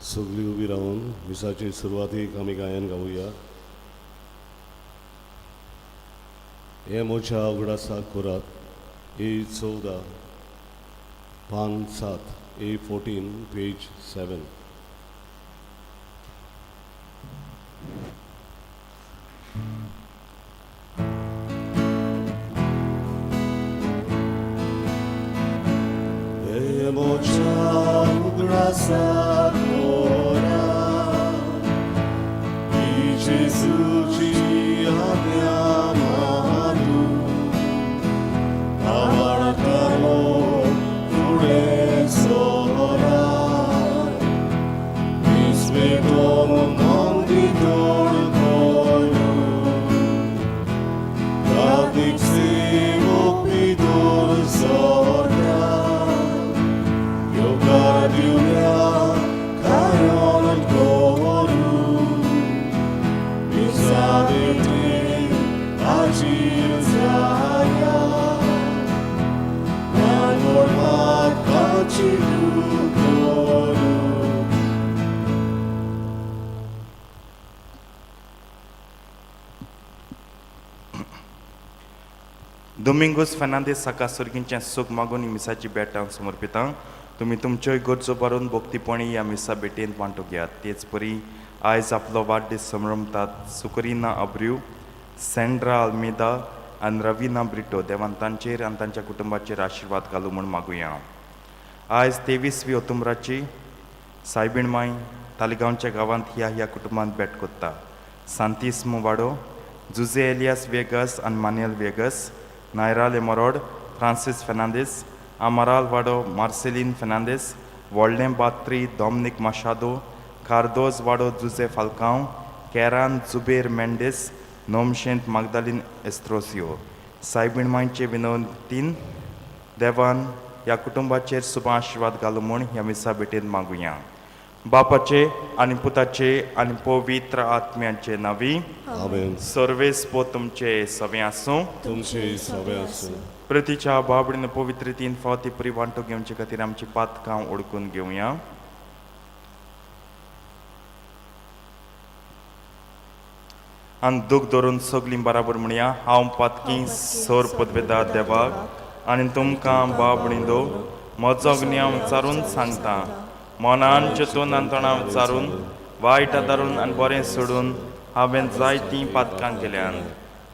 सगळीं उबी रावन मिसाचे सुरवातीक आमी गायन गावया. हे म्हज्या उगडासाक करात. ए 14 पान 7, ए 14 पेज 7. हे म्हज्या उगडासाक करात, ही जेजूची आज्ञा मानून, आवडटालो फुडें सरात, विस्वेटोन मन भितर करून, कार्तिक सेवक भितर सरता, येवकार दिवया काyon करून, मिसा भेटेक हाजीर जाया, मान काचिरू करून. दोमिंगोस फेर्नांदीस हाका सर्गींचें सूख मागून ही मिसाची भेट हांव समर्पितां. तुमी तुमच्योय गरजो भरून भक्तीपणी ह्या मिसा भेटेंत वांटो घेयात. तेच परी आयज आपलो वाडदीस संभ्रमतात सुकरिना अब्रू, सेंड्रा आल्मेदा आनी रविना ब्रिटो, देवान तांचेर आनी तांच्या कुटुंबाचेर आशिर्वाद घालूं म्हूण मागुया. आयज 23वी ओतुम्बराची सायबीण माय तालिगांवच्या गांवांत ह्या ह्या कुटुंबांत भेट कोत्ता: सांतीस वाडो, जुजे एलियास वेगस आनी मानुएल वेगस, नायरा लेमोरोड, फ्रांसीस फेर्नांदीस, आमाराल वाडो, मार्सेलीन फेर्नांदीस, व्हडलें बात्री, डॉमनीक माशादो, कार्दोज वाडो, जुजे फाल्कांव, केरान जुबेर मेंडीस, नोमशेंत मागदालीन एस्त्रोसियो. सायबीण मांयचे विनवतीन देवान ह्या कुटुंबाचेर सुबा आशिर्वाद घालूं म्हूण ह्या मिसा भेटेंत मागुया. बापाचे आनी पुताचे आनी पवित्र आत्म्याचे नांवी. आमेन. सर्वेस्पो तुमचे सवें आसूं. तुमचे सवे आसूं. प्रतीच्या बाबडीन पवित्र तीन फावटी परी वांटो घेवचे खातीर आमची पातकां ओळखून घेवया. आनी दूख धरून सगलीं बराबर म्हणया: हांव पातकी सोर पदवेदार देवाक आनी तुमकां बाबणींदो म्हजो गुन्यांव विचारून सांगता. मनान चिंतून आनी तोंडान विचारून, वायट आदारून आनी बरें सोडून हांवें जायतीं पातकां केल्यांत.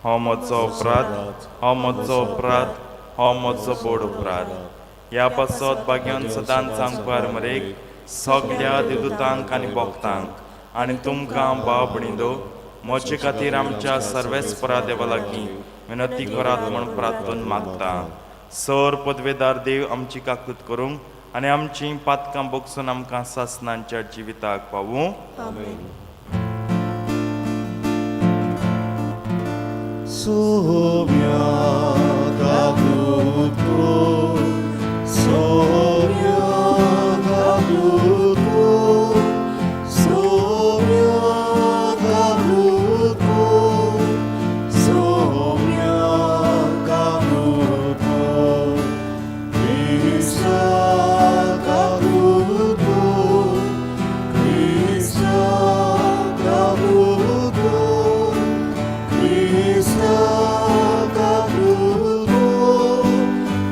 हो म्हजो अपराध, हो म्हजो अपराध, हो म्हजो बोड अपराध. ह्या पासत भाग्यान सदांच सांगपार मरेक सगल्या देवदूतांक आनी भक्तांक आनी तुमकां बाबणींदो म्हजे खातीर आमच्या सर्वेस्परा देवा लागीं विनंती करात म्हूण प्रार्थून मागता. सर पदवेदार देव आमची काकूत करूंक आनी आमची पातकां बोगसून आमकां सासनांच्या जिविताक पावूं. आमेन. सोम्या काकूत कर, सोम्या काकूत कर, सोम्या काकूत कर, सोम्या काकूत कर, क्रिस्ता काकूत कर, क्रिस्ता काकूत कर, क्रिस्ता काकूत कर,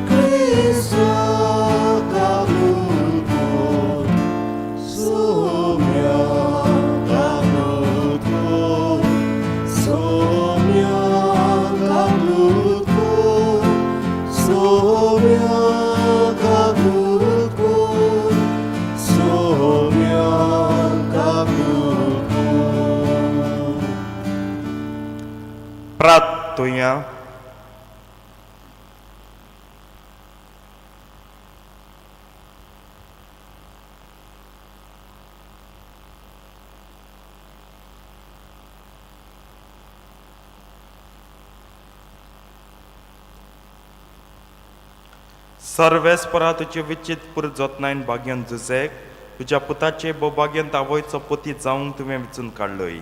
क्रिस्ता काकूत कर, सोम्या काकूत कर, सोम्या काकूत कर, सोम्या काकूत कर, सोम्या काकूत कर. प्रार्थुया. सर्वेस्परा, तुजे विचित्र जतनायन भाग्यान जुजेक तुज्या पुताचे भोभाग्यांत आवयचो पोती जावंक तुवें विचून काडलोय.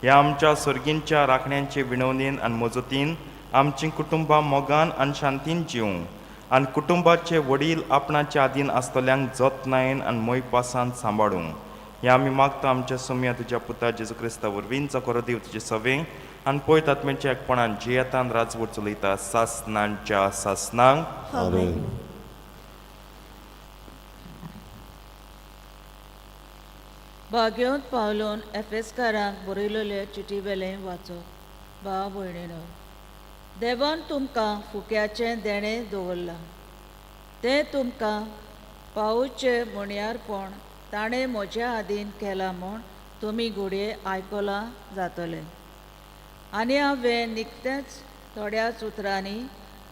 ह्या आमच्या सर्गींच्या राखण्यांचे विणवणीन आनी मजतीन आमचीं कुटुंबां मोगान आनी शांतीन जिवूं आनी कुटुंबाचे वडील आपणाच्या आदीन आसतल्यांक जतनायन आनी मोयपासान सांबाळूं. हें आमी मागता आमच्या सोम्या तुज्या पुता जेजू क्रिस्ता वरवीं जाको देव तुजे सवे आनी पळयत आत्म्याच्या एकपणान जियेतान राजवट चलयता सासनांच्या सासनांक. आमेन. भाग्योत पावलोन एफेसकारांक बरयलेले चिटी वेलें वाचो. भाव भयणीनो, देवान तुमकां फुक्याचें देणें दवरलां, तें तुमकां पावोवचें म्हणयारपण ताणें म्हज्या आदीन केलां म्हूण तुमी घडये आयकलां जातलें. आनी हांवें निकतेंच थोड्याच उतरांनी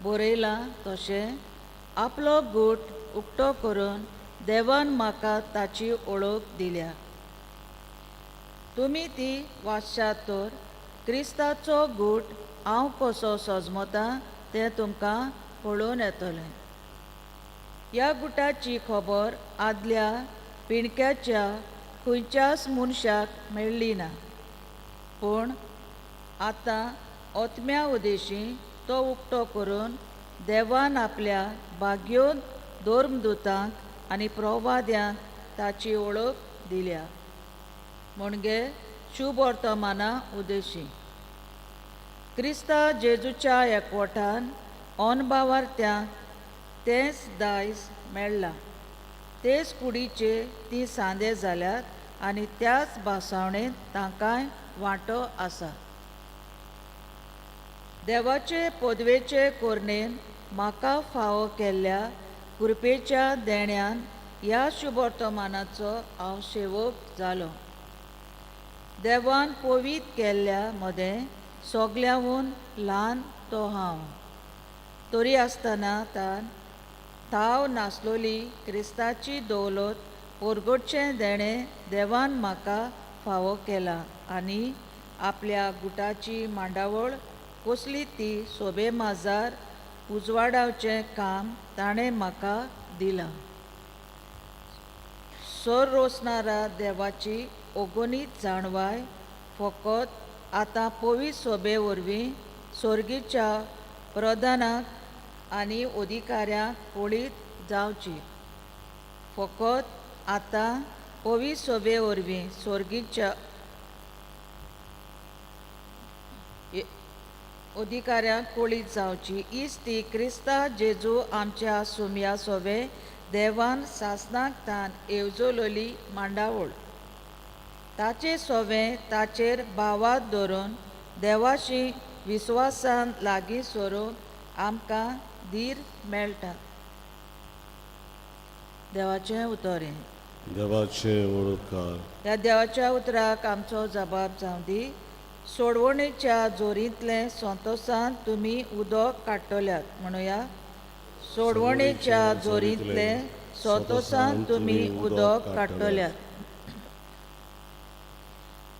बरयलां तशें आपलो गूट उक्तो करून देवान म्हाका ताची वळख दिल्या. तुमी ती वाचशात तर क्रिस्ताचो गूट हांव कसो सजमता तें तुमकां कळून येतलें. ह्या गुटाची खबर आदल्या पिणक्याच्या खंयच्याच मनशाक मेळ्ळी ना, पूण आतां ओतम्या उदेशी तो उक्तो करून देवान आपल्या भाग्योन धर्मदुतांक आनी प्रवाद्यांक ताची वळख दिल्या, म्हणजे शुभवर्तमाना उदेशी. क्रिस्ता जेजूच्या एकवटान अनभावार्थ्यांक तेंच दायज मेळ्ळां, तेच कुडीचे ती सांदे जाल्यात आनी त्याच भासावणेंत तांकांय वांटो आसा. देवाचे पदवेचे कोरणेन म्हाका फावो केल्ल्या कृपेच्या देण्यान ह्या शुभवर्तमानाचो हांव सेवक जालो. देवान पवीत केल्ल्या मदें सगल्यांहून ल्हान तो हांव, तरी आसतना तान थाव नासलोली क्रिस्ताची दौलत परगटचें देणें देवान म्हाका फावो केलां आनी आपल्या गुटाची मांडावळ कसली ती सोबे माजार उजवाडावचें काम ताणें म्हाका दिलां. सर रोसणारा देवाची अगणीत जाणवाय फकत आतां पवित्र सोबे वरवीं सोर्गीच्या प्रधानाक आनी अधिकाऱ्यांक कळीत जावची. फकत आतां पवित्र सोबे वरवीं सोर्गीच्या अधिकाऱ्यांक कळीत जावची. हीच ती क्रिस्ता जेजू आमच्या सुमया सोबे देवान सासनाक तान येवजोलोली मांडावळ. ताचे सोवे ताचेर भावात धरून देवाशी विस्वासान लागीं सरून आमकां धीर मेळटा. देवाचें उतर हें. देवाचे वळख. ह्या देवाच्या उतराक आमचो जबाब जावं दी. सोडवणेच्या जोरींतलें संतोसान तुमी उदक काडटल्यात म्हणुया. सोडवणेच्या जोरींतलें संतोसान तुमी उदक काडटल्यात.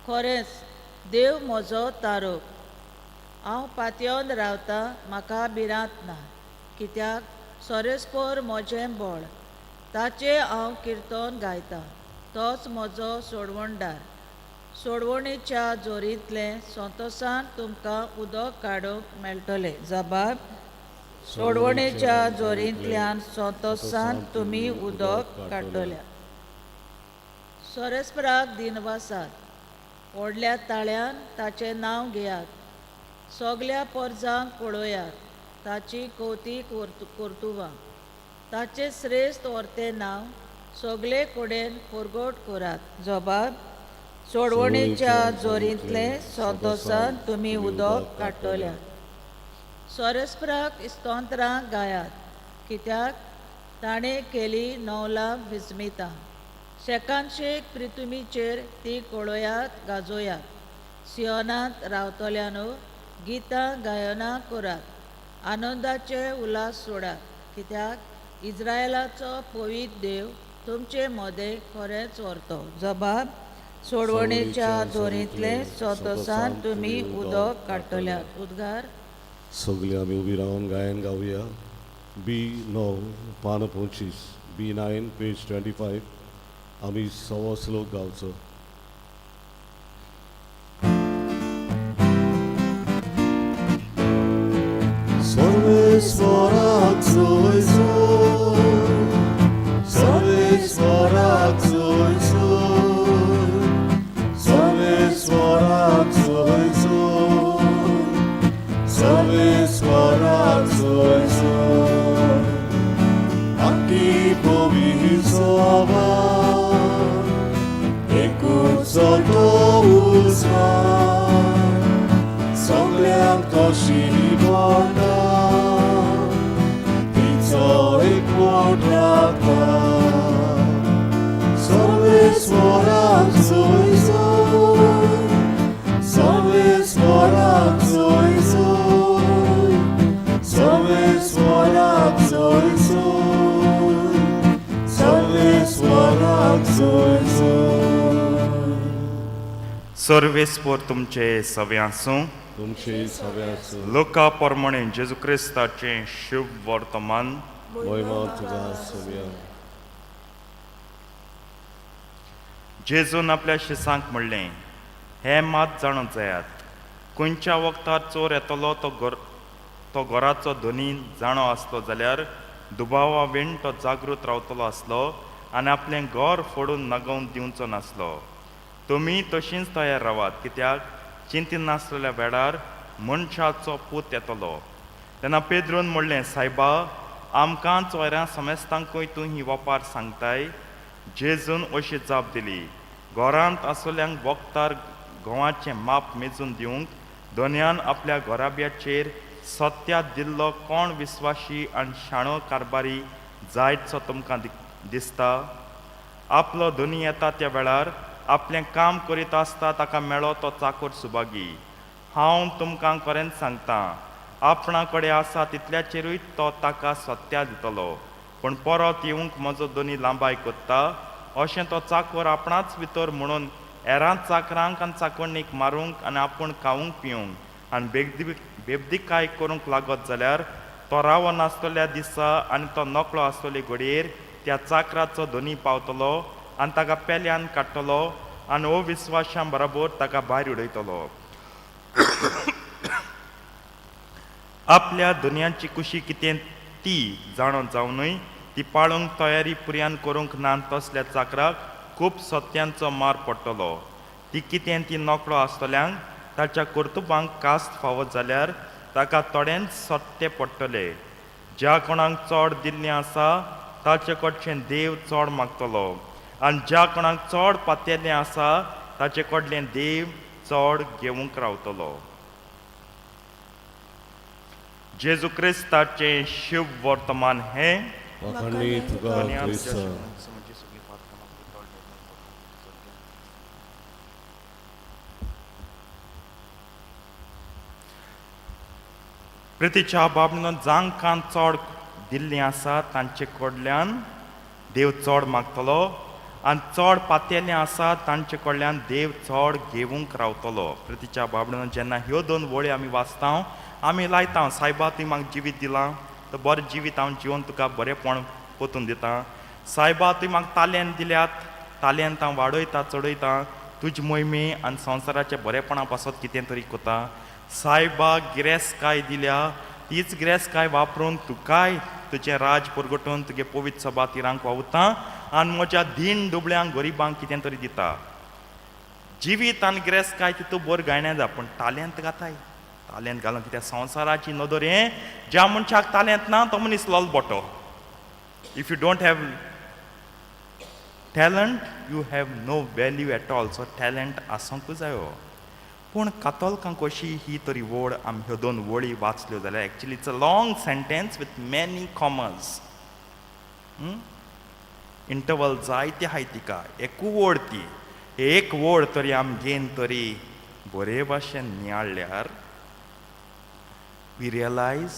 खरेंच देव म्हजो तारोक, हांव पातयेवन रावता, म्हाका भिरांत ना, कित्याक सोरेस्पोर म्हजें बळ, ताचें हांव किर्तन गायतां, तोच म्हजो सोडवणदार. सोडवणेच्या जोरींतलें संतोसान तुमकां उदक काडूंक मेळटलें. जबाब. सोडवणेच्या जोरींतल्यान संतोसान तुमी उदक काडटल्या. सोरेस्पराक दिनवासात, व्हडल्या ताळ्यान ताचें नांव घेयात, सगल्या पोरजांक पळयात ताची कवतीक कर्तुबां, ताचें श्रेश्ठ वर्तें नांव सगले कडेन परगट करात. जबाब. सोडवणेच्या जोरींतलें संतोसान तुमी उदक काडटल्यात. सोरेस्पराक स्तोत्रां गायात, कित्याक ताणें केली नवलां विस्मितां. शेकानशेक पृथ्वीचेर ती कळयात गाजोयात. सियोनांत रावतल्यानो गितां गायनां करात, आनंदाचे उल्हास सोडात, कित्याक इज्रायलाचो पवित्र देव तुमचे मदें खरेंच व्हरतो. जबाब. सोडवणेच्या जोरींतलें संतोसान तुमी उदक काडटल्यात. उद्गार. सगळीं आमी उबी रावन गायन गावया. बी 9 पान 25, बी 9 पेज 25. आमी सवो श्लोक गावचो. सर्वेस्वराक जोय जोय, सर्वेस्वराक जोय जोय, ओवीचो आवाज एकूच तो उजवाड सगळ्यांक तशी पडटा तिचो एकवट राखता सर्वेस्वराक जय जय सर्वेस्वराक जय जय सर्वेस्वराक जय जय सर्वेस्वराक जय जय. सर्वेस्पोर तुमचे सवे आसूं. तुमचे सवे आसूं. लोका प्रमाणे जेजू क्रिस्ताचें शुभ वर्तमान. महिमा तुका सोम्या. जेजून आपल्या शिसांक म्हणलें, हें मात जाणून जायात, खंयच्या वखदार चोर येतलो तो घराचो धनी जाणो आसलो जाल्यार दुबावा वीण तो जागृत रावतलो आसलो आनी आपलें घर फोडून नागोवन दिवचो नासलो. तुमी तशींच तयार रावात, कित्याक चिंतिनासलेल्या वेळार मनशाचो पूत येतलो. तेन्ना पेद्रून म्हणलें, सायबा, आमकां चोयऱ्यां समेस्तांकूय तूं ही वपार सांगताय? जेजून अशी जाप दिली, घरांत आसलेल्यांक वखदार घोवाचें माप मेजून दिवंक धनयान आपल्या घराब्याचेर सत्या दिल्लो कोण विस्वाशी आनी शाणो कारभारी जायतसो तुमकां दिसता? आपलो धनी येता त्या वेळार आपलें काम करीत आसता ताका मेळो तो चाकोर सुभागी. हांव तुमकां खरेंच सांगता, आपणा कडेन आसा तितल्याचेरूय तो ताका सत्या दितलो. पूण परत येवंक म्हजो धनी लांबाय कोत्ता अशें तो चाकोर आपणाच भितर म्हणून हेरां चाकरांक आनी चाकरणीक मारूंक आनी आपूण खावंक पिवंक आनी बेबदीकाय करूंक लागत जाल्यार तो रावनासतल्या दिसा आनी तो नकळो आसतले घडयेर त्या चाकराचो धनी पावतलो आनी ताका पेल्यान काडटलो आनी अविस्वाशां बरोबर ताका भायर उडयतलो. आपल्या दुनियाची कुशी कितें ती जाणो जावनूय ती पाळूंक तयारी पुर्यान करूंक ना तसल्या चाकराक खूब सत्यांचो मार पडटलो. ती कितें ती नकळो आसतल्यांक ताच्या कर्तुबांक कास्त फावत जाल्यार ताका थोडेंच सत्य पडटले. ज्या कोणाक चड दिल्लें आसा ताचे कडचें देव चड मागतलो आनी ज्या कोणाक चड पातयेल्लें आसा ताचे कडलें देव चड घेवंक रावतलो. जेजू क्रिस्ताचें शिव वर्तमान हें. वाखाणणी तुका क्रिस्ता. प्रितीच्या बाबणो, जांकां चड दिल्लीं आसा तांचे कडल्यान देव चड मागतलो आनी चड पातयेल्लें आसा तांचे कडल्यान देव चड घेवंक रावतलो. प्रितीच्या बाबणो, जेन्ना ह्यो दोन वळी आमी वाचता आमी लायता, सायबा तुवें म्हाका जिवीत दिलां तर बरें जिवीत हांव जिवन तुका बरेंपण पोतून दिता. सायबा तुवें म्हाका तालेंत दिल्यात, तालेंत हांव वाडयता चडयता, तुजे मोहिमे आनी संवसाराच्या बरेपणा पासत कितें तरी कोता. सायबा गिरेस्तकाय दिल्या, तीच गिरेस्तकाय वापरून तुकाय तुजें राज परगटून तुगे पवित्र सभा तिरांक वावुरता आनी म्हज्या दीन दुबळ्यांक गरिबांक कितें तरी दिता. जिवीत आनी गिरेस्तकाय तितू बरी गायण्या जा, पूण तालेंत घाताय, तालेंत घालून कित्याक संवसाराची नदर हें ज्या मनशाक तालेंत ना तो मनीस लोलबोटो. If you don't have talent you have no value at all. So talent आसूंकूच जायो. पूण कातोलकांक कशी ही तरी वळ आमी ह्यो दोन वळी वाचल्यो जाल्यार actually it's a long sentence with many commas, interval जायते आहाय तिका. एकू वळ ती एक वळ तरी आमी घेन तरी बरे भाशेन नियाळ्ळ्यार we realize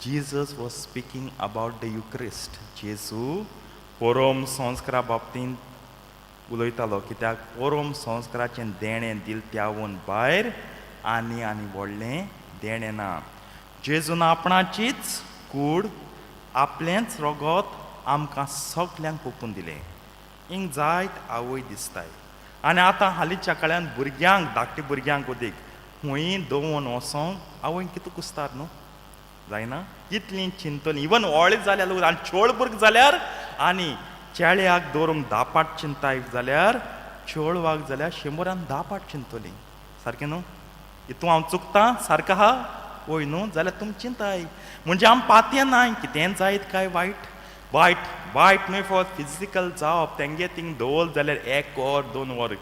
Jesus was speaking about the Eucharist. जेजू पोरोम संस्कारा बाबतींत उलयतालो, कित्याक पोरोम संस्काराचें देणें दिल त्यावून भायर आनी आनी व्हडलें देणें ना. जेजून आपणाचीच कूड आपलेंच रगत आमकां सगल्यांक ओंपून दिलें. हिंग जायत आवय दिसताय आनी आतां हालींच्या काळान भुरग्यांक धाकट्या भुरग्यांक उदीक हुंय दवरून वचोंक आवयन कितू कुस्तार न्हू जायना कितलीं चिंतलीं. इवन व्हडलें जाल्यार आनी चोड भुरगें जाल्यार आनी चेड्याक दवरूंक धा पाट चिंताय जाल्यार चेडवाक जाल्यार शंबरान 10 पाट चिंततलीं. सारकें न्हू? हितून हांव चुकतां? सारकें आहा वय न्हू? जाल्यार तुमी चिंताय म्हणजे आमी पातयेनाय कितें जायत काय वायट वायट. वायट न्हय फकत फिजिकल जावप तेंगे थिंग दवरल जाल्यार एक वर दोन वर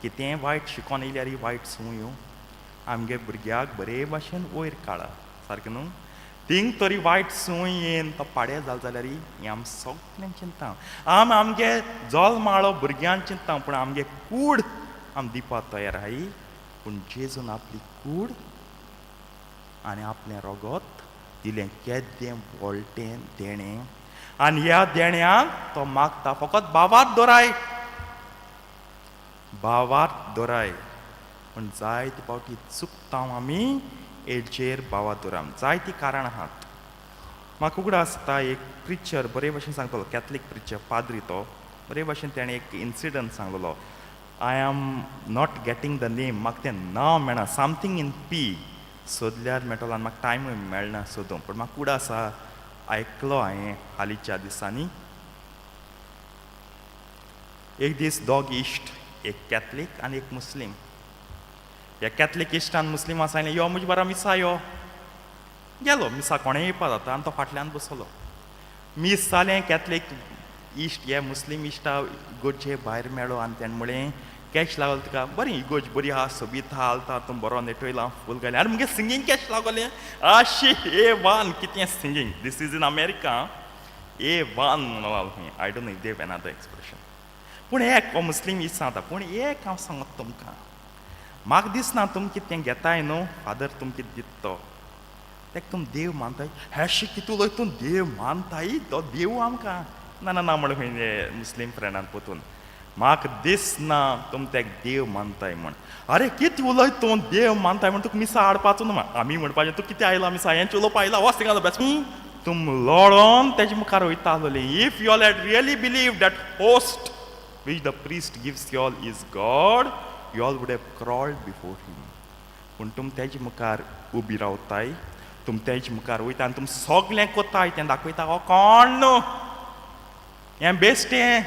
कितेंय वायट शिकोन येयल्यार ही वायट संवयो आमगे भुरग्याक बरे भाशेन वयर काडा सारकें न्हू. थिंग तरी वायट संवय येन तो पाडे जाल जाल्यार हें आम सगळ्यांक चिंता. आम आमगे जल्माळो भुरग्यांक चिंता, पूण आमगे कूड आम दिवपाक तयार आहाय. पूण जेजून आपली कूड आनी आपलें रगत दिलें, केदें व्हडलें देणें. आनी ह्या देण्याक तो मागता फकत भावार्थ दोराय, भावार्थ दोराय. पूण जायते फावटी चुकता आमी हेचेर भावार्थ दोराम. जायतीं कारणां आहात. म्हाका उगडास जाता एक प्रिचर बरे भशेन सांगतालो, कॅथलीक प्रिचर, पाद्री. तो बरे भशेन तेणें एक इन्सिडंट सांगलेलो. I am not getting the name, म्हाका तें नांव मेळना, समथींग इन पी, सोदल्यार मेळटलो आनी म्हाका टायमूय मेळना सोदूंक. पूण म्हाका उगडास आसा, आयकलो हांवें हालींच्या दिसांनी. एक दीस दोग इश्ट, एक कॅथलीक आनी एक मुस्लीम. ह्या कॅथलीक इश्टान मुस्लिमा सांगलें, यो म्हजे बरा मिसा यो. गेलो मिसा, कोणें येवपा जाता. आनी तो फाटल्यान बसलो. मीस जालें, कॅथलीक इश्ट हे मुस्लीम इश्टा इगोर्जे भायर मेळ्ळो आनी तेणें म्हळें, कॅश लागलो तुका? बरी इगोर्ज बरी आहा, सोबीत आहा, आल्तार तूं बरो नेटयला, फूल घालें आनी मुगे सिंगींग कॅश लागोलें आशी ए वन. कितें singing! This is in America. A one म्हणून I don't know if they've another expression. पूण एक हो मुस्लीम इश्ट सांगता, पूण एक हांव सांगत तुमकां, म्हाका दिसना तुम कितें घेताय न्हू, फादर तुम कितें दिता तो, तेका तुम देव मानताय. हेशें कितें उलयता तूं? देव मानताय? तो देव आमकां. ना ना ना म्हणलें खंय मुस्लीम फ्रेंडान पोतून, म्हाका दिसना तुम तेका देव मानताय म्हण. अरे कितें उलयता तूं? देव मानताय म्हण तुका मिसा हाडपाचो न्हू. आमी म्हणपाचें, तूं कितें आयला मिसा? हेंच उलोवपा आयला? वच थिंगा बेस. तुम लोळोन तेजे मुखार वयता आसलोली. If you all had really believe that host which the priest gives you all is God, you all would have crawled before him. पूण तुम तेजे मुखार उबी रावताय, तुम तेजे मुखार वयता आनी तुम सगळें कोत्ताय, तें दाखयता हो कोण न्हू, हें बेश्टें.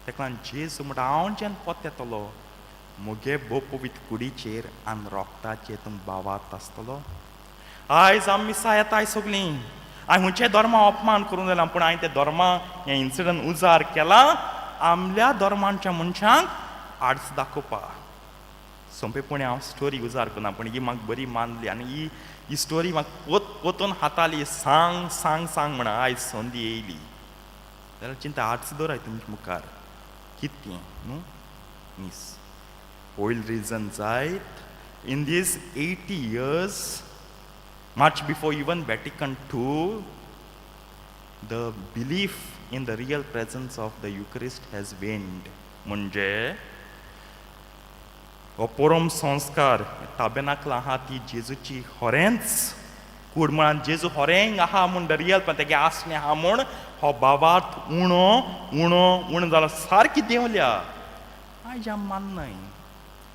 तेका लागून जेजू म्हणटा, हांव जेन्ना पोत येतलो मुगे भोव पवित्र कुडीचेर आनी रोगताचेर तुम भावार्थ आसतलो. आयज आमी मिसा येताय सगळीं. हांवें खंयच्या धर्मा अपमान करूंक जायना, पूण हांवें त्या धर्मा हें इन्सिडंट उजार केला आमल्या धर्मांच्या मनशांक आर्ट्स दाखोवपा. सोंपेपणी हांव स्टोरी उजार करना, पूण ही म्हाका बरी मानली आनी ही ही स्टोरी म्हाका पोत पोतून हाताली, सांग सांग सांग म्हणा. आयज संदी येयली जाल्यार चिंता आर्ट्स दवराय तुमच्या मुखार कितें न्हू मीस. पयलो रिजन जायत, in these 80 years, much before even Vatican II, the belief in the real presence of the Eucharist has waned. म्हणजे हो परम संस्कार ताबेनाकला आहा ती जेजूची खरेंच कूड म्हळ्यार जेजू खरें आहा म्हूण, the real पण तेगे आसणें आहा म्हूण हो भावार्थ उणो उणो उणो जाला, सारकी देंवल्या. आयज आमी माननाय,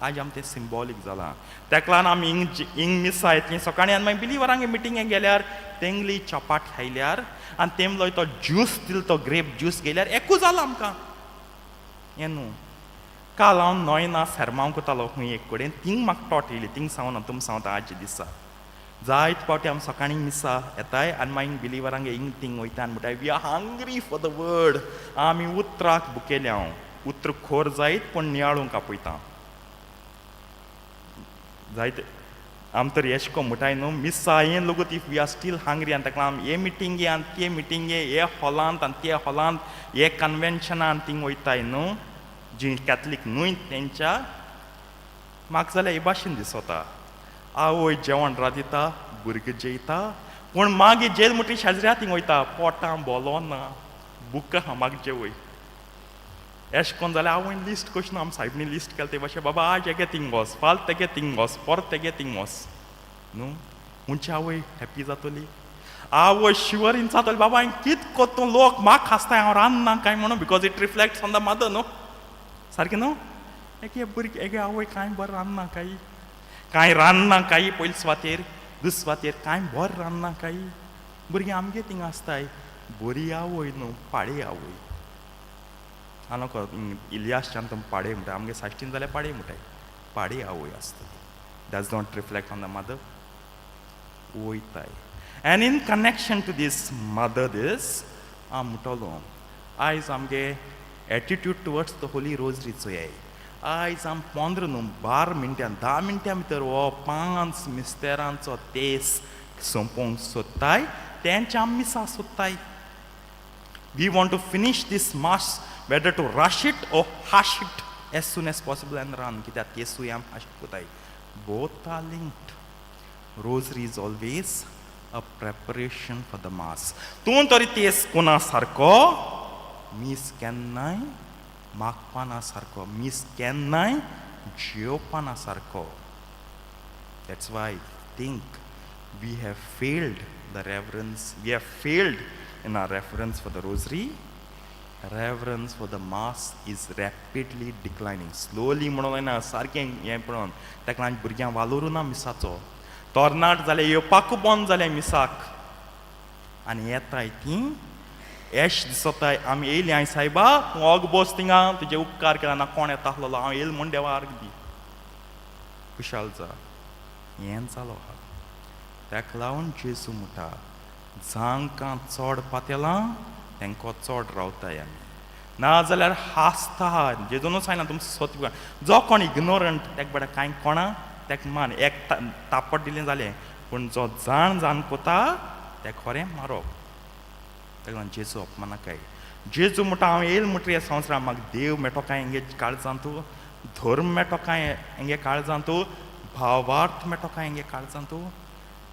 आयज आम तें सिंबॉलीक जालां. तेका लागून आमी हिंग हिंग मिसां येतलीं सकाळीं आनी मागीर बिलिवरांगे मिटिंगेक गेल्यार तेंगली चपाट खायल्यार आनी तेमलो तो ज्यूस दिल, तो ग्रेप ज्यूस घेयल्यार एकूच जाला आमकां. हें न्हू, काल हांव नोयना सेरमांव करतालो खंय एक कडेन, थिंग म्हाका टॉट येयली. थिंग सांगना, तुम सांगता. आजच्या दिसा जायते फावटी आमी सकाळीं मिसा येताय आनी मागीर बिलिवरांगे हिंग थिंग वयता आनी म्हणटाय, we are hungry for the word. आमी उतराक भुकेल्या. हांव उतर खोर जायत पूण नियाळूंक आपयता जायते. आम तर एश को म्हणटाय न्हू, मिसा येन लोगूत if we are still hungry. आनी ताका लागून हे मिटिंगे आनी ते मिटिंगे, हे हॉलांत आनी ते हॉलांत, हे कन्वेन्शनान थिंग वयताय न्हू, जी कॅथलीक न्हय तेंच्या. म्हाका जाल्यार हे भाशेन दिसता, आवय जेवण रांदिता, भुरगीं जेयता, पूण मागीर जेल म्हणटकीर शेजऱ्या थिंग वयता, पोटां बोलो ना, बुक आहा, म्हाका जेवय. एश कोन जाल्यार आवयन लिस्ट कशी न्हू, आम सायबणी लिस्ट केलें ते भाशेन, बाबा आज हेगे थिंग वोस, फाल तेगे थिंग वोस, परत तेगे थिंग वोस न्हू. मुंचे आवय हॅप्पी जातली? आवय शिवरीन जातली, बाबा हांवें कित कोत्तूं, लोक म्हाका हांसताय हांव रांदना काय म्हणून, because it reflects on the mother न्हू. सारकें न्हू? एके भुरगे एके आवय कांय बरें रांदना काय, कांय रांदना काय, पयले सुवातेर, दुसरे सुवातेर कांय बरें रांदना काय, भुरगीं आमगे थिंगा आसताय. बरी आवय न्हू, पाडे आवय. हांव नको इलियासच्यान तुम पाडे म्हणटा, आमगे साश्टीन जाल्यार पाडे म्हणटाय. पाडे आवय आसतली, does not reflect on the mother वयताय. And in connection to this mother, this हांव म्हणटलो आयज आमगे attitude towards the holy rosary चोयाय. आयज आम 15 न्हू 12 मिनटां 10 मिनटां भितर हो 5 मिस्तेरांचो तेस सोंपोवंक सोदताय, तेंचे आम मिसां सोदताय. We want to finish this mass, whether to rush it or hush it as soon as possible and run. कित्याक तेसूय आम अशें कोताय. Both are linked. Rosary is always a preparation for the mass. तूं तरी तेस कोणा सारको मीस केन्नाय मागपाना सारको, मीस केन्नाय जेवपाना सारको. That's why I think we have failed the reverence, we have failed in our reverence for the rosary. Reverence for the mass is rapidly declining. Slowly म्हणून ना, सारकें हें पळोवन ताका लागून भुरग्यांक वालोरू ना मिसाचो. तरणाट जाले येवपाकू बंद जालें मिसाक आनी येताय तीं एश दिसताय. आमी येयली हांवें सायबा तूं ओग बस थिंगा, तुजे उपकार केला ना, कोण येता आसलेलो हांव येयल म्हूण देवा अर्ग दी, खुशाल जा. हें जालो आहा. ताका लागून जेजू म्हणटा जांकां चड पातेलां तांकां चड रावताय आमी, नाजाल्यार हांसता. जेजूनूच सांगलां तुमचो सत, जो कोण इग्नोरंट ताका बरें कांय कोणा ताका मान एक तापट दिलें जालें, पूण जो जाण जाण कोता ताका खरें मारप. ताका लागून जेजू अपमानाकाय. जेजू म्हणटा हांव येयल म्हणटा ह्या संवसारांत म्हाका देव मेळटो काय हेंगे काळजांतू, धर्म मेळटो काय हेंगे काळजांतू, भावार्थ मेळटो काय हेंगे काळजांतू.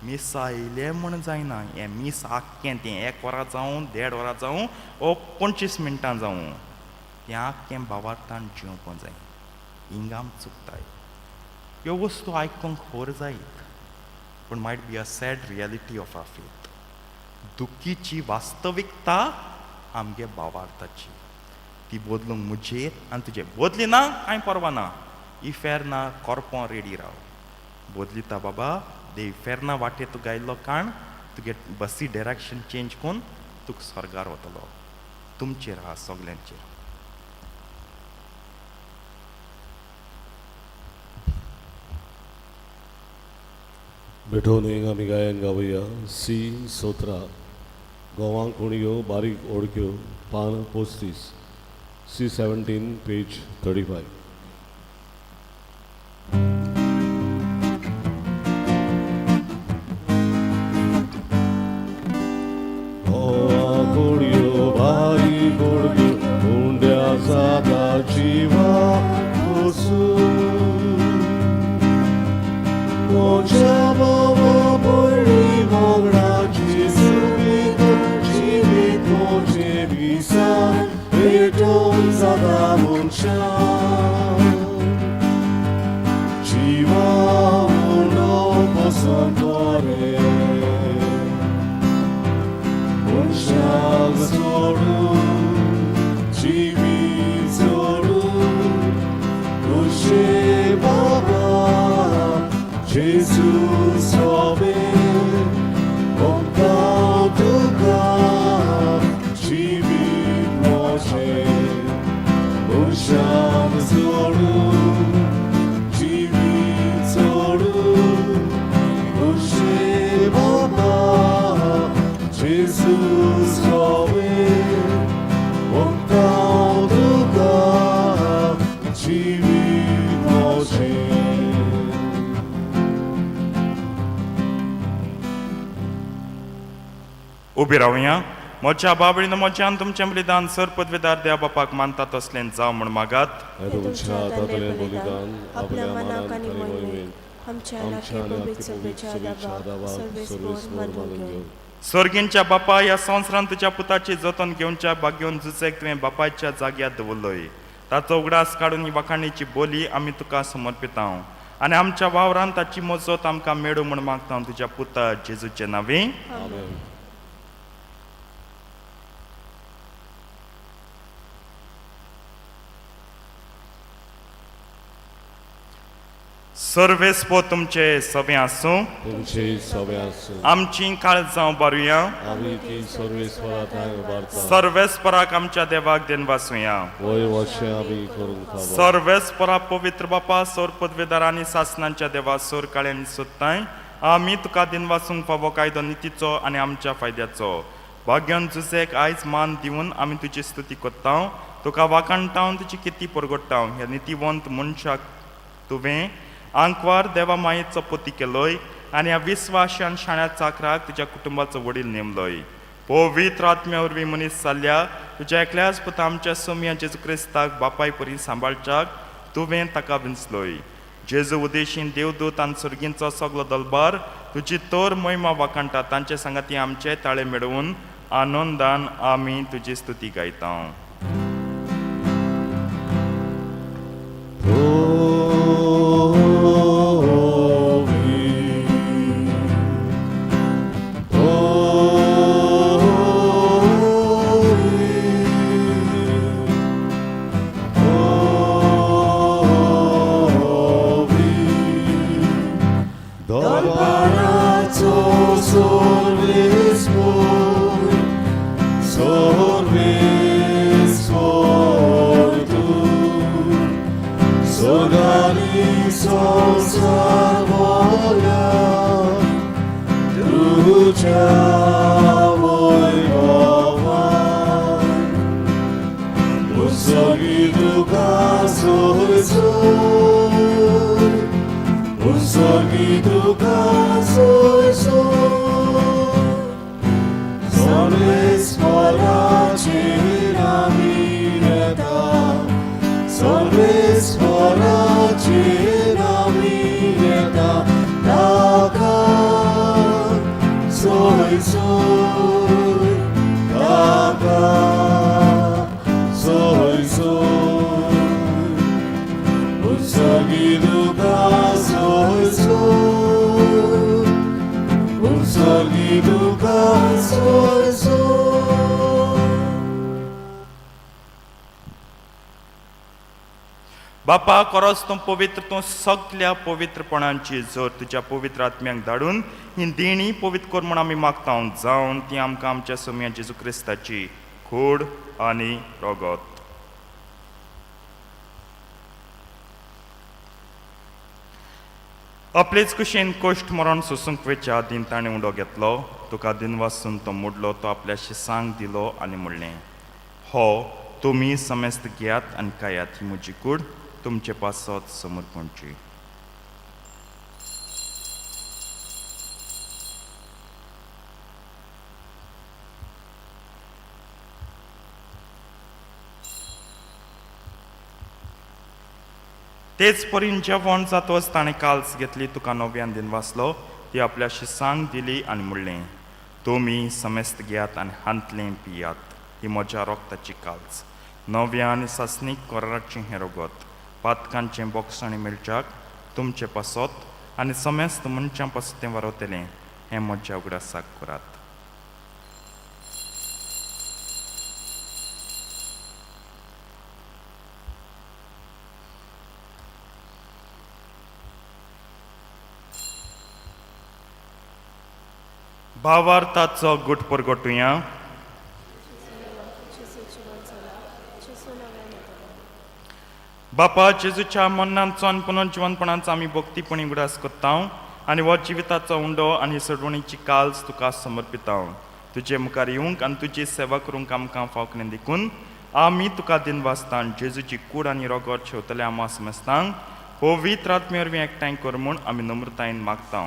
मिसा येयलें म्हूण जायना, हें मीस आख्खें तें 1 वरां जावं, 1.5 वरां जावं ओ 25 मिनटां जावं, तें आख्खें भावार्थान जिवपाक जाय. हिंगा आम चुकताय. ह्यो वस्तू आयकूंक खर जायत, पूण might be a sad reality of our faith. दुखीची वास्तविकता आमगे भावार्थाची ती बदलूंक म्हजेर आनी तुजेर. बदली ना कांय परवा ना, इफेर्ना कोरपों रेडी राव. बदलिता बाबा देव इफेर्ना वाटेर तुका आयिल्लो काण तुगे बसी डायरेक्शन चेंज करून तुका स्वर्गार वतलो. तुमचेर आहा सगल्यांचेर. भेटोवन एक आमी गायन गावया सी 17 गोवा कोणयो बारीक ओडक्यो पान 35, सी 17 पेज 35. गोवा कोणयो बारीक ओडक्यो उंड्या जाता जिवा मोच्या बाबा पडली मोगडाची सुबीत जिवीत मोचे विसार पेटोवन जाता मनशां जिवा उंडो पसंत रे मनशाक सोडून जिवीत सोडून खुशे बाबा जेजू सोबे ओंपता तुका जिवीत मोचे मनशाक सोडून जिवीत सोडून खुशे बाबा जेजू सोबे ओंपता तुका जिवीत मोचे. उबी रावया. म्हज्या बाबडीन म्हज्यान तुमचें बलिदान सर पदवेदार देवा बापाक मानता तसलें जावं म्हूण मागात. हें तुमच्या हातांतलें बलिदान आपल्या मनाक आनी मोहिमेक आमच्या आमच्या आनी आनी पवित्र सभेच्या दाबाक सर्वेस्पोर मानून घेवं. सर्गींच्या बापा, ह्या संवसारांत तुज्या पुताची जतन घेवच्या भाग्योन जुसेक तुवें बापायच्या जाग्यार दवरलोय. ताचो उगडास काडून ही वाखाणीची बोली आमी तुका समर्पिता आनी आमच्या वावरान ताची मजत आमकां मेळूं म्हूण मागता तुज्या पुता जेजूचे नांवे. आमेन. सर्वेस्पो तुमचे सगळें आसूं. तुमचे सगळे आसूं. आमची काळजां उबारुया. आमी ती सर्वेस्परा थांय उबारता. सर्वेस्पराक आमच्या देवाक देनवासुया. वय वशें आमी करूंक फावो. सर्वेस्परा पवित्र बापा, सोर पदवेदार आनी सासनांच्या देवा, सोर काळ्यांनी सोदताय आमी तुका दिनवासूंक फावो कायदो नितीचो आनी आमच्या फायद्याचो. भाग्यान जुजेक आयज मान दिवन आमी तुजी स्तुती कोत्ता, तुका वाखाणटा, तुजी किती परगट्टा. ह्या नितीवंत मनशाक तुवें आंकवार देवा मायेचो पती केलोय आनी ह्या विस्वाशान शाण्या चाकराक तुज्या कुटुंबाचो वडील नेमलोय. पवित्र आत्म्या वरवीं मनीस जाल्ल्या तुज्या एकल्याच पुता आमच्या सोमया जेजू क्रिस्ताक बापाय परी सांबाळच्याक तुवें ताका विंचलोय. जेजू उदेशीन देवदूत आनी सर्गींचो सगलो दलबार तुजी तर महिमा वाखाणटा. तांचे सांगाती आमचे ताळे मेळोवन आनंदान आमी तुजी स्तुती गायता. दरबाराचो सोर्वेस्पोर, सोर्वेस्पोर तूं, सोगाली संसार भरला तुझ्या वैभवान. उत्सर्गी तुका सोय सोय, उत्सर्गी तुका सोय सोय, सर्वेस्पराचेर आमी येता, सर्वेस्पराचेर आमी येता, ताका सोय सोय, ताका सोय सोय, उत्सर्गी तुका सोय सोय, उत्सर्गी तुका सोय सोय. बापा कोरोस तूं पवित्र, तूं सगल्या पवित्रपणांची जर तुज्या पवित्र आत्म्यांक धाडून ही देणी पवित्र कर म्हूण आमी मागता, जावन ती आमकां आमच्या सोमया जेजू क्रिस्ताची कूड आनी रगत. आपलेच कुशीन कश्ट मरण सोसूंक वेच्या आदीं ताणें उडो घेतलो, तुका दिनवासून तो मोडलो, तो आपल्या शिसांक दिलो आनी म्हणलें, हो तुमी समेस्त घेयात आनी खायात, ही म्हजी कूड तुमचे पासत समर्पणची. तेच परीन जेवण जातच ताणें काल्स घेतली, तुका नव्यान दिनवासलो, ती आपल्या शिसांक दिली आनी म्हणलें, तुमी समेस्त घेयात आनी हांतलें पियात, ही म्हज्या रोगताची काल्स, नव्या आनी सासणीक कराराचें हें रगत, पातकांचें बोगसाणें मेळच्याक तुमचे पासत आनी समेस्त मनशां पासत तें वारवतलें, हें म्हज्या उगडासाक करात. भावार्थाचो गुट परगटुया. जेजू जिवन जाला, जेजू नव्यान येतलो. बापा जेजूच्या मरणाचो आनी पुनर्जिवनपणाचो आमी भक्तीपणी उगडास करता आनी हो जिविताचो उंडो आनी सोडवणीची काल्स तुका समर्पिता. तुजे मुखार येवंक आनी तुजी सेवा करूंक आमकां फावक न्ही देखून आमी तुका दिनवासता. जेजूची कूड आनी रोगट शेवतले आमा समजतांक पवित्र आत्मे वरवीं एकठांय कर म्हूण आमी नम्रतायेन मागता.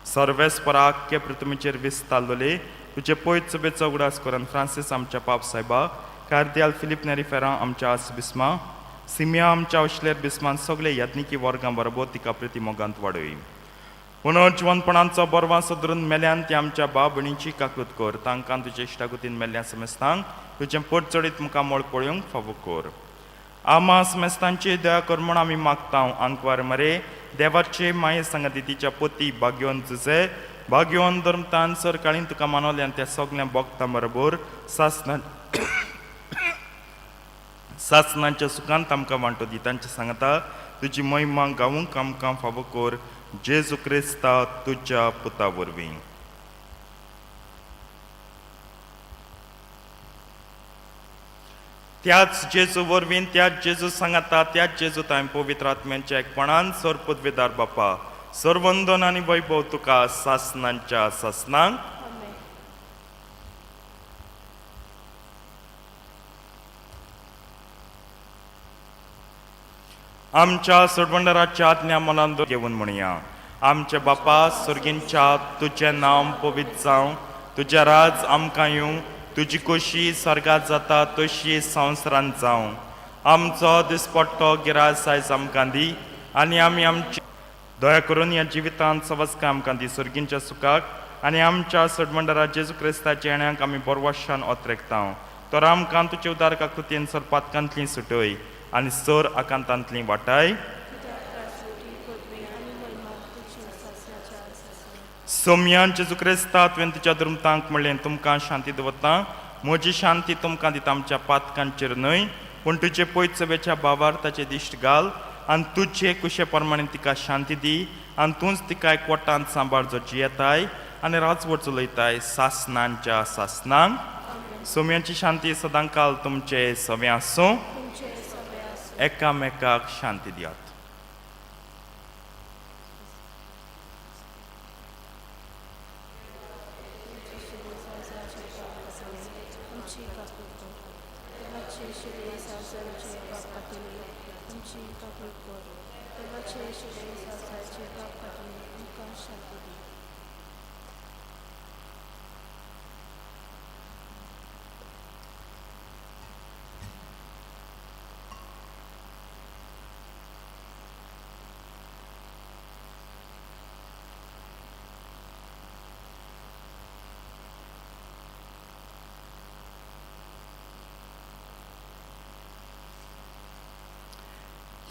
सर्वेस्परा आख्खे पृथ्वीचेर विस्तारलोले तुजे पयत सभेचो उगडास करून फ्रांसीस आमच्या पाप सायबा, कार्दियाल फिलीप नेरी फेरां आमच्या आस बिस्मा, सिमिया आमच्या उशलेर बिस्मान सगळे याज्ञिकी वर्गां बरोबर तिका प्रिती मोगांत वाडय. पुनर्जिवनपणांचो बरवां सदरून मेल्यान ती आमच्या भाव भयणीची काकूत कर, तांकां तुजे इश्टागतीन मेल्ल्या समेस्तांक तुजें पोट चडीत मुखामळ पळोवंक फावो कर. आमा समेस्तांची दया कर म्हूण आमी मागता. आंकवार मरे देवाचे माये सांगाती तिच्या पोती भाग्योन तुजे भाग्योन धर्मतान सरकाळीन तुका मानवल्यान त्या सगळ्या भोगता बरोबर सासना सासनाच्या सुखांत आमकां वांटो दी. तांचे सांगता तुजी महिमा गावूंक आमकां फावो कर, जेजू क्रिस्ता तुज्या पुता वरवीं. त्याच जेजू वरवीं, त्याच जेजू सांगाता, त्याच जेजू तांय पवित्र आत्म्यांच्या एकपणान सर पदवेदार बापा, सर्वंदन आनी वैभव तुका सासनांच्या सासनांक. आमेन. आमच्या सोडवणदाराच्या आज्ञा मनान घेवन म्हणया. आमचे बापा सर्गींच्या, तुजें नांव पवित्र जावं, तुजें राज आमकां येवं, तुजी खोशी स्वर्गात जाता तशी संवसारांत जावं. आमचो दिसपट्टो गिरास आयज आमकां दी आनी आमी आमची दया करून ह्या जिवितांत सवस्काय आमकां दी सर्गींच्या सुखाक आनी आमच्या सडमंडरा जेजू क्रिस्ताच्या येण्याक आमी बरवशान ओतरेकता. तर आमकां तुजे उदार काकृतीन सर पातकांतली सुटय आनी सर आकांतांतली वाटाय. सोमयान जेजू क्रिस्ता तुवें तुज्या दुर्मतांक म्हणलें, तुमकां शांती दवरता, म्हजी शांती तुमकां दिता. आमच्या पातकांचेर न्हय पूण तुजे पयचवेच्या बाबार ताचे दिश्ट घाल आनी तुजे कुशे प्रमाणे तिका शांती दी आनी तूंच तिका एकवटांत सांबाळ, जो जियेताय आनी राजवट चलयताय सासनांच्या सासनांक. सोम्यांची शांती सदांकाल तुमचे सवे आसूं. एकामेकाक शांती दियात.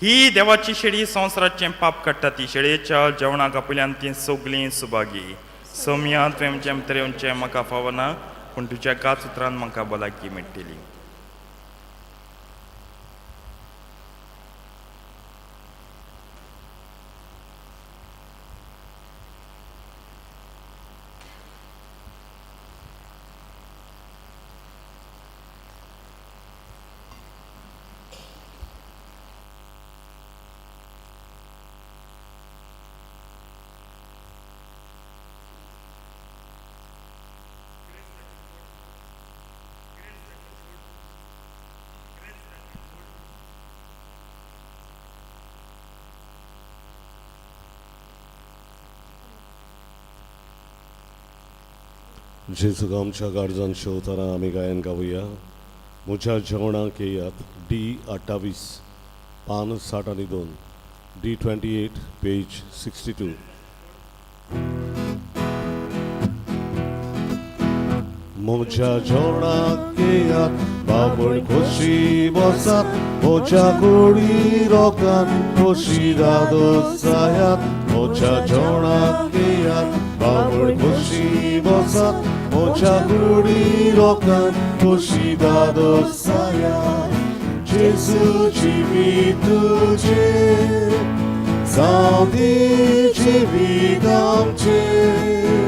ही देवाची शेळी संवसाराचें पाप काडटा. ती शेळयेच्या जेवणाक आपल्यान ती सगळीं सुभागी. सोमया, तुवें जें तरेवचें म्हाका फावना, पूण तुज्या काच उतरान म्हाका भलायकी मेळटली. जेजूक आमच्या गार्जान शेवताना आमी गायन गावया. म्हज्या जेवणाक येयात. डी 28 पान 62, डी 28 पेज 62. म्हज्या जेवणाक येयात, बाबण खोशी बसात, म्हज्या कुडी रोकान खोशी दादोस जायात. म्हज्या जेवणाक येयात, बाबण खोशी बसात, म्हज्या कुडी रोकान खोशी दादोस जायात. जेजू जिवीत तुजें, जावं दी जिवीत आमचें.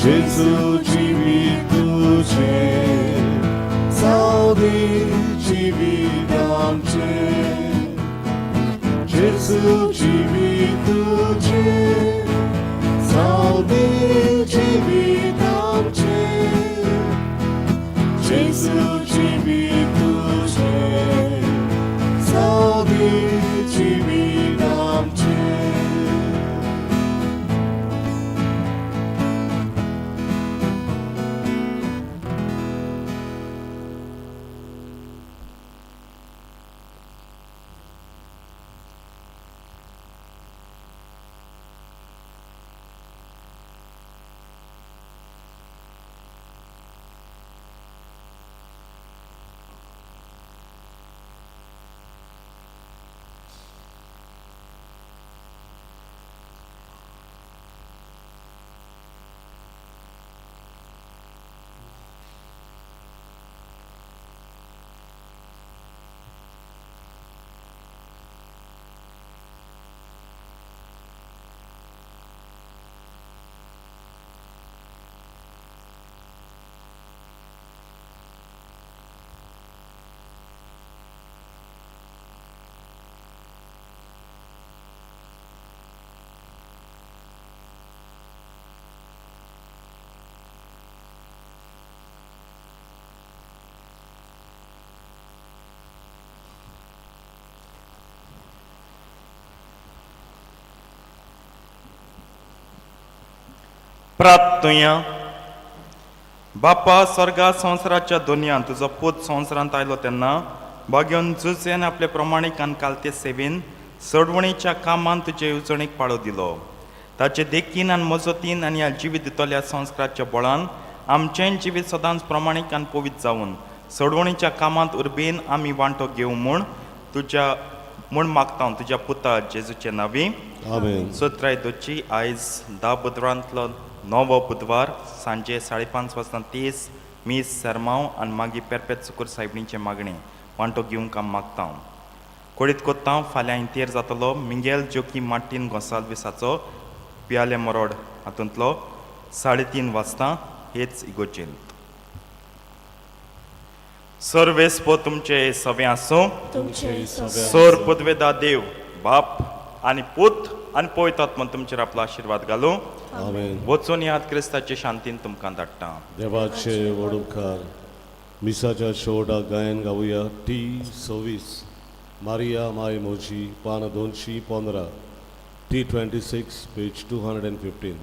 जेजू जिवीत तुजें, जावं दी जिवीत आमचें. जेजू जिवीत तुजें, जावं दी जिवीत आमचें. जेजू जिवीत तुजें, जावं दी जिवीत आमचें. प्राप्तुया. बापा स्वर्गा संवसाराच्या दुनियांत तुजो पूत संवसारांत आयलो तेन्ना बागेवन जुजेन आपले प्रमाणीक आनी कालते सेवेन सोडवणीच्या कामान तुजे येवजणेक पाळो दिलो. ताचे देखीन आनी मजतीन आनी ह्या जिवीत दितल्या संस्काराच्या बळान आमचें जिवीत सदांच प्रमाणीक आनी पवित्र जावन सोडवणीच्या कामांत उर्बेन आमी वांटो घेवं म्हूण तुज्या म्हूण मागता हांव तुज्या पुता जेजूचे नांवी. आमेन. सत्राय दोची आयज 10 बुधवारांतलो 9वो बुधवार सांजे 5:30 वाजता 30 मीस सेरमांव आनी मागीर पेरपेत सुकूर सायबणीचें मागणें वांटो घेवंक आमी मागता. हांव कोडीत कोत्ता फाल्यां इंतेर जातलो मिंगेल जोकी मार्टीन गोंसाल्विसाचो पियाले मरोड हातूंतलो 3:30 वाजता हेच इगोर्जेंत. सर्वेस्पो तुमचे सवें आसूं. तुमचे सोर पदवेदा देव बाप आनी पूत आनी पवित्र आत्मा तुमचेर आपलो आशिर्वाद घालूं. आमेन. वचून याद क्रिस्ताचे शांतीन तुमकां धाडटा. देवाचे व्हड उपकार. मिसाच्या शेवटाक गायन गावया टी 26 मारिया माय मोजी पान 215, T 26 page 215.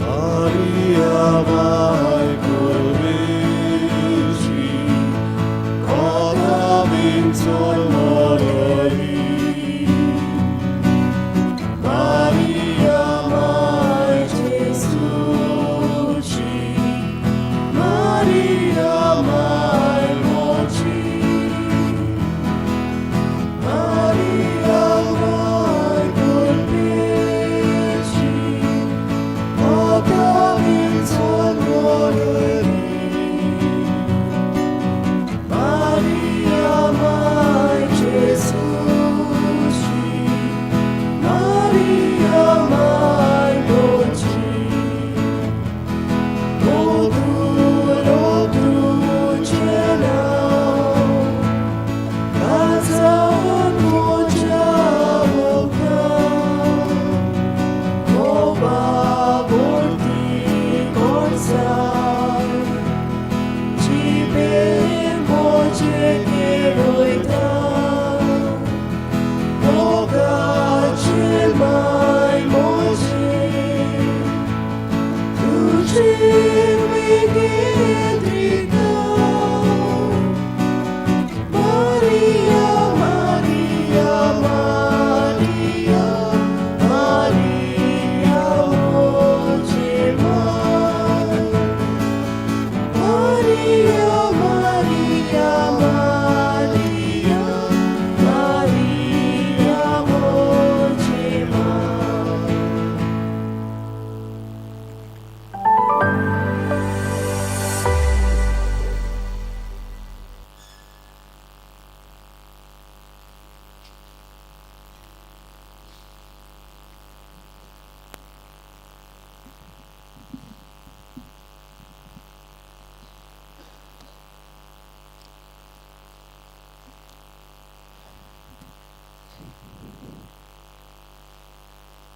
Maria माय कुर्बेची कोता विंचोर मोरली. Maria माय जेसूची, Maria माय मोची, Maria माय कुर्बेची कोता विंचोर मोरली. Maria माय जेसूची, Maria माय मोची, O dulce नाव, गाजावन म्हज्या मुखार, ओ बाबुलती कोणसाय, जिबेर म्हजे खेळयता, मोगाचे माय म्हजे, तुजे वेगें.